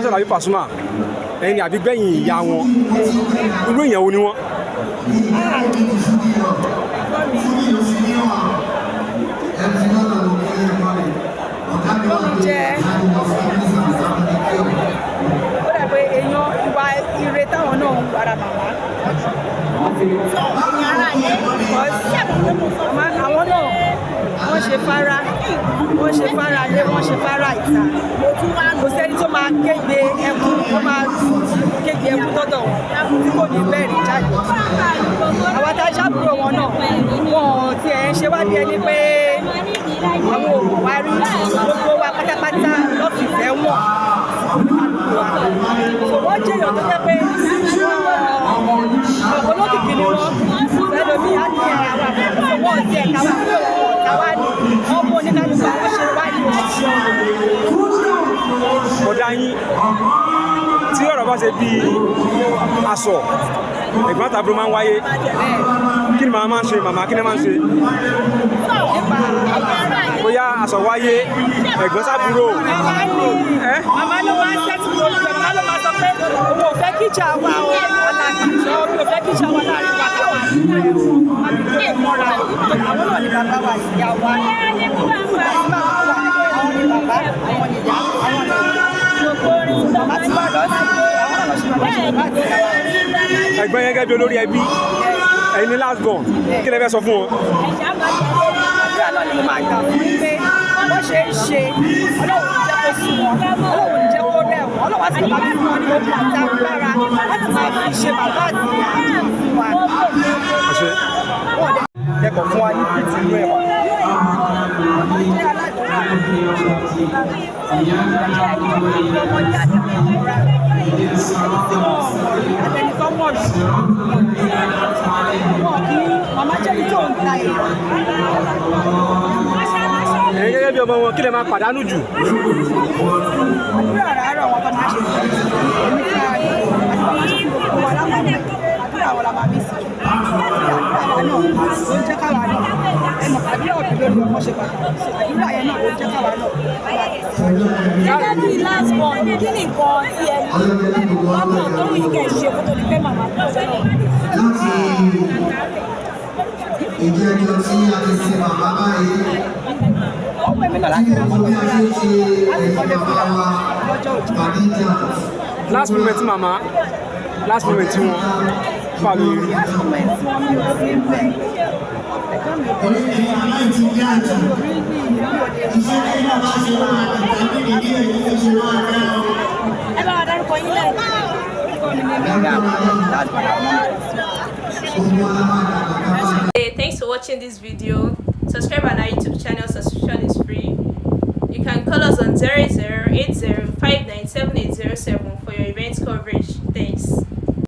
Tọ́pẹ́ Àlàbí Pasuma, ẹ̀yin ni àbígbẹ̀yìn ìyá wọn. Irú èèyàn wo ni wọ́n? Ẹ̀gbọ́n mi jẹ́, ó dà pé èèyàn ìwà ire táwọn náà ń ara màmá, because màmá àwọn náà, wọ́n ṣe fara, wọ́n ṣe fara lé, wọ́n ṣe fara ìta. Kò sẹ́ni tó máa kégbe ẹkún, tó máa kégbe ẹkún tọ́dọ̀ wọn tí kò ní bẹ́ẹ̀rì jáde. Àwọn tá a ṣàbúrò wọn náà, wọn ò tiẹ̀ ń ṣe wá bí ẹni pé àwọn ò mọ̀ wá rí. Gbogbo wa pátápátá lọ́fìfẹ́ wọn. So wọ́n jẹ́ èèyàn tó jẹ́ pé olókìkí ni wọ́n. Ẹlòmíì á ní àwọn àbúrò wọn tiẹ̀ káwá kúrò, wọn káwá ní wọ́n mú oníkálukú àwọn ṣe wá ní òṣìṣẹ́. Bọ̀dá yín, tí ọ̀rọ̀ bá ṣe bí aṣọ ẹ̀gbọ́n àtàbúrò máa ń wáyé, kí ni màmá máa ń ṣe? Màmá, kí ni máa ń ṣe? Nípa? Bóyá aṣọ wáyé, ẹ̀gbọ́n sábúrò. Màmá ní ẹ́ màmá ló máa ń ṣẹ́tù lórí ẹ̀. Màmá ló máa sọ pé òun ò fẹ́ kíjà wa o, alàgbàjọ mi ò fẹ́ kíjà wa láàrin wa, káwa àbí mọ́ra. Àwọn náà ni bàbá wa, ìyá wa. Ìgbà tí màmá wà, àwọn ni bàbá, àwọn ni ìyá, àwọn ni màmá tí wà lọ sí, àwọn náà lọ ṣe bàbá, ṣe bàbá àti ìyá wa. Ẹ̀gbọ́n yẹn gẹ́gẹ́ bí olórí ẹbí, ẹ̀yin ní last born, kí lẹ fẹ́ sọ fún wọn? Àdúrà náà ni mo máa gbà fún yín pé wọ́n ṣe ń ṣe, Ọlọ́run ò ní jẹ́ kó sú wọn, Ọlọ́run ò ní jẹ́ kó rẹ̀ wọ́n. Ọlọ́run á sì bàbá fún wọn ní okun àti agbára láti máa fi ṣe bàbá àti ìyá fún wa. Ẹ ṣé. Wọ́n dẹ̀ Kẹ́kọ̀ọ́ fún wa ní bíìtì inú ẹ̀wà. Wọ́n jẹ́ aládùúrà, wọ́n jẹ́ àdàmọ́ra, ẹni tí wọ́n mọ̀ rí àtẹni tó mọ̀ rí. Wọn kì í, màmá jẹ́ ẹni tó ń ta èèyàn. Ẹ̀yin gẹ́gẹ́ bí ọmọ wọn, kí lẹ máa pàdánù jù? Àdúrà àràárọ̀ wọn tó máa ṣe fún èmi fúnra mi àti wọn máa ṣe fún gbogbo wa lápapọ̀, àdúrà wọn la máa bí sí jù. Àdúrà wa náà ló ń jẹ́ káwa náà ẹnu. Àdúrà òbí lórí ọmọ ṣe pàtàkì. So àdúrà yẹn náà ló ń jẹ́ káwa náà máa tẹ̀síwájú. Gẹ́gẹ́ bí last born, kí ni nǹkan tí ẹ lọ́kàn tó wù yín kẹ́ ṣe kó tó di pé màmá kú sẹ́yìn? Láti ìjẹ́jọ́ tí a ti sin màmá báyìí, Ọwọ́ èmi náà tí láti ra gbogbo mọ́tò bí a fúnra ṣe mi ń ṣe láti ẹ̀yìn kọ́lé bàbá fúnra wa lọ́jọ́ òjò. Khadija. Last moment màmá, last moment wọn fà lórí rí. Last moment wọn, mi ò sí bẹ́ẹ̀, ẹ̀gbọ́n mi ò Orí ẹ̀yìn màmá yìí ti dá jù. rí ní mi ò lè Iṣẹ́ tí bàbá ṣe máa dìtà níbi bí èyí ti ṣe máa dá o. Ẹ bá wa dárúkọ yín lẹ́ẹ̀kan. Orúkọ mi ni Miriam, last born àwọn ọmọ mi. Gbogbo wa la máa dàgbà ká máa Hey, thanks for watching this video. Subscribe on our YouTube channel, subscription is free. You can call us on 0080 for your event coverage. Thanks.